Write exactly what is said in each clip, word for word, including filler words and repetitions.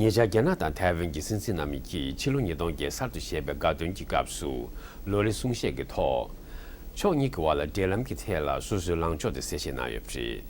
ཉེ་ཆར་རྒྱ་ནག་དང་ཐའེ་ཝན་གྱི་སྲིད་འཛིན་རྣམ་གཉིས་ཀྱིས་ཕྱི་ལོ་ཉིས་སྟོང་བརྒྱད་གསར་དུ་བཞད་པའི་དགའ་སྟོན་གྱི་སྐབས་སུ་ལོ་རེའི་གསུང་བཤད་ཀྱི་ཐོག་ཕྱོགས་གཉིས་ཀྱི་བར་ལ་འབྲེལ་ལམ་གྱི་ཐད་ལ་སོ་སོའི་ལངས་ཕྱོགས་དེ་གསལ་བཤད་གནང་ཡོད་པ་རེད།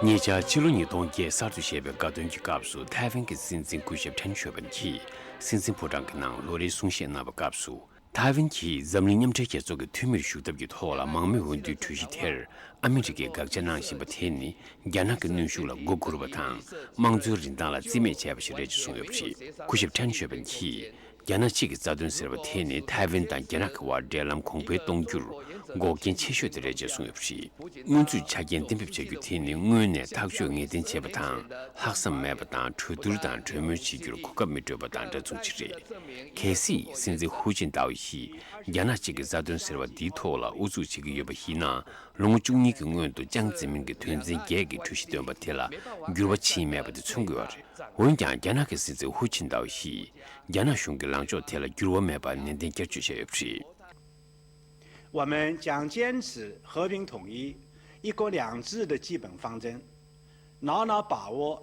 ཉེ་ཆར་ཕྱི་ལོ་ཉིས་སྟོང་བརྒྱད་གསར་དུ་བཞད་པའི་དགའ་སྟོན་གྱི་སྐབས་སུ་ཐའེ་ཝན་གྱི་སྲིད་འཛིན་སྐུ་ཞབས་ཁྲེན་ཞོ་ཕན་གྱིས་སྲིད་འཛིན་ཕོ་བྲང་གི་ནང་ལོ་རེའི་གསུང་བཤད་གནང་བའི་སྐབས་སུ། ཐའེ་ཝན་གྱིས་འཛམ་གླིང་མཉམ་འབྲེལ་རྒྱལ་ཚོགས་ཀྱི་འཐུས་མིར་ཞུགས་ཐབས་ཀྱི་ཐོག་ལ་མང་མོས་འོས་བསྡུའི་གྲོས་གཞི་དེར་ཨ་མི་རི་ཀས་དགག་བྱ་གནང་བཞིན་པ་དེ་ནི་རྒྱ་ནག་གི་གནོན་ཤུགས་ལ་མགོ་སྒུར་བ་དང་། དམངས་གཙོའི་རིན་ཐང་ལ་རྩིས་མེད་བྱས་པ་ཞིག་རེད་ཅེས་གསུངས་ཡོད་པ་རེད། སྐུ་ཞབས་ཁྲེན་ཞོ་ཕན་གྱིས། རྒྱ་ནག་གཅིག་གི་རྩ་དོན་ཟེར་བ་དེ་ནི་ཐའེ་ཝན་དང་རྒྱ་ནག་གི་དབར་འབྲེལ་ལམ་གོང་འཕེལ་གཏོང་རྒྱུར་འགོག་རྐྱེན་ཆེ་ཤོས་དེ་རེད་ཅེས་གསུངས་ཡོད་པ་རེད། སྔོན་ཚུད་ཆ་རྐྱེན་གཏན་འབེབས་བྱ་རྒྱུ་དེ་ནི་དངོས་གནས་ཐག་གཅོད་ངེས་གཏན་བྱེད་པ་དང་། ལྷག་བསམ་མེད་པ་དང་། གྲོས་བསྡུར་དང་གྲོས་མོལ་བྱེད་རྒྱུར་གོ་སྐབས་མི་སྤྲོད་པ་དང་འདྲ་མཚུངས་ཤིག་རེད། གལ་སྲིད་སྲིད་འཛིན་ཧུའུ་ཅིན་ཏའོ་ཡིས་རྒྱ་ནག་གཅིག་གི་རྩ་དོན་ཟེར་བ་འདིའི་ཐོག་ལ་ཨུ་ཚུགས་བྱེད་ཀྱི་ཡོད་པ་ཡིན་ན། ལོ་ངོ་བཅུ་གཉིས་ཀྱི་སྔོན་དུ་ཅང་ཙེ་མིན་གྱིས་དོན་ཚན་བརྒྱད་ཀྱི་གྲོས་གཞི་བཏོན་པ་དེ་ལ་འགྱུར་བ་ཕྱིན་མེད་པ་དེ་མཚོན་དགོས་པ་རེད། འོན་ཀྱང་རྒྱ་ནག་གི་སྲིད་འཛིན་ཧུའུ་ཅིན་ཏའོ་ཡིས་རྒྱ་ནག་གཞུང་གི་ལངས་ཕྱོགས་དེ་ལ་འགྱུར་བ་མེད་པར་ནན་ཏན་བསྐྱར་བཅོས་བྱས་ཡོད་པ་རེད། 我们将坚持和平统一、一国两制的基本方针，牢牢把握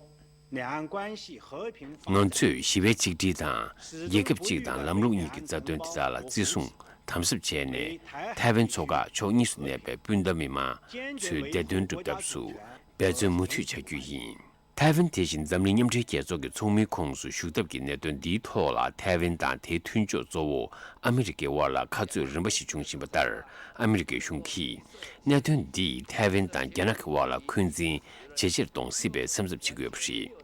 两岸关系和平发展。 ང་ཚོས་ཞི་བའི་གཅིག་སྒྲིལ་དང་། རྒྱལ་ཁབ་གཅིག་དང་ལམ་ལུགས་གཉིས་ཀྱི་རྩ་དོན་དེ་དག་ལ་བརྩི་སྲུང་དམ་ཟབ་བྱས་ནས། ཐའེ་ཝན་མཚོ་འགག་ཕྱོགས་གཉིས་སུ་གནས་པའི་སྤུན་ཟླ་མི་མང་ཚོའི་བདེ་དོན་སྒྲུབ་ཐབས་སུ་འབད་བརྩོན་མུ་མཐུད་བྱ་རྒྱུ་ཡིན། ཐའེ་ཝན་དེ་བཞིན་འཛམ་གླིང་མཉམ་འབྲེལ་རྒྱལ་ཚོགས་ཀྱི་ཚོགས་མིའི་ཁོངས་སུ་ཞུགས་ཐབས་ཀྱི་གནད་དོན་འདིའི་ཐོག་ལ་ཐའེ་ཝན་དང་དེའི་མཐུན་ཕྱོགས་གཙོ་བོ་ཨ་མི་རི་ཀའི་དབར་ལ་ཁ་རྩོད་རིམ་པ་ཞིག་བྱུང་བཞིན་པ་ལྟར། ཨ་མི་རི་ཀའི་གཞུང་གིས་གནད་དོན་འདིས་ཐའེ་ཝན་དང་རྒྱ་ནག་གི་དབར་ལ་འཁོན་འཛིན་ཇེ་ཆེར་གཏོང་སྲིད་པའི་སེམས་འཚབ་བྱེད་ཀྱི་ཡོད་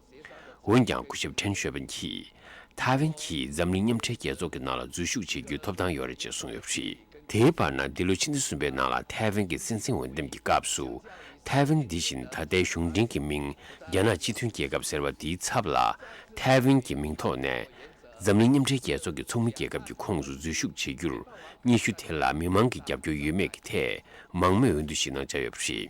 པ་རེད། འོན་ཀྱང་སྐུ་ཞབས་ཁྲེན་ཞོ་ཕན་གྱིས། ཐའེ་ཝན་གྱིས་འཛམ་གླིང་མཉམ་འབྲེལ་རྒྱལ་ཚོགས་ཀྱི་ནང་ལ་འཛུལ་ཞུགས་བྱེད་རྒྱུའི་ཐོབ་ཐང་ཡོད་རེད་ཅེས་གསུངས་ཡོད་པ་རེད། དེའི་བར་ན་འདི་ལོའི་ཕྱི་ཟླ་གསུམ་པའི་ནང་ལ་ཐའེ་ཝན་གྱི་སྲིད་འཛིན་འོས་འདེམས་ཀྱི་སྐབས་སུ། ཐའེ་ཝན་འདི་བཞིན་ད་ལྟའི་གཞུང་འབྲེལ་གྱི་མིང་རྒྱ་ནག་སྤྱི་མཐུན་རྒྱལ་ཁབ་ཟེར་བ་འདིའི་ཚབ་ལ་ཐའེ་ཝན་གྱི་མིང་ཐོག་ནས་འཛམ་གླིང་མཉམ་འབྲེལ་རྒྱལ་ཚོགས་ཀྱི་ཚོགས་མི་རྒྱལ་ཁབ་ཀྱི་ཁོངས་སུ་འཛུལ་ཞུགས་བྱེད་རྒྱུར་སྙན་ཞུ་དེ་ལ་མི་མང་གི་རྒྱབ་སྐྱོར་ཡོད་མེད་ཀྱི་ཐད་མང་མོས་འོས་བསྡུ་ཞིག་གནང་འཆར་ཡོད་པ་རེད།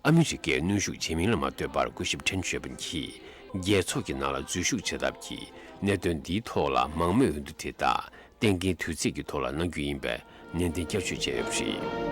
ཨ་མི་རི་ཀས་གནོན་ཤུགས་བྱེད་མིན་ལ་མ་ལྟོས་པར་སྐུ་ཞབས་ཁྲེན་ཞོ་ཕན་གྱིས་རྒྱལ་ཚོགས་ཀྱི་ནང་ལ་འཛུལ་ཞུགས་བྱེད་ཐབས་ཀྱི་གནད་དོན་འདིའི་ཐོག་ལ་མང་མོས་འོས་བསྡུ་དེ་དག་གཏན་འཁེལ་དུས་ཚིགས་ཀྱི་ཐོག་ལ་གནང་རྒྱུ་ཡིན་པའི་ནན་ཏན་བསྐྱར་བཅོས་བྱས་ཡོད་པ་རེད།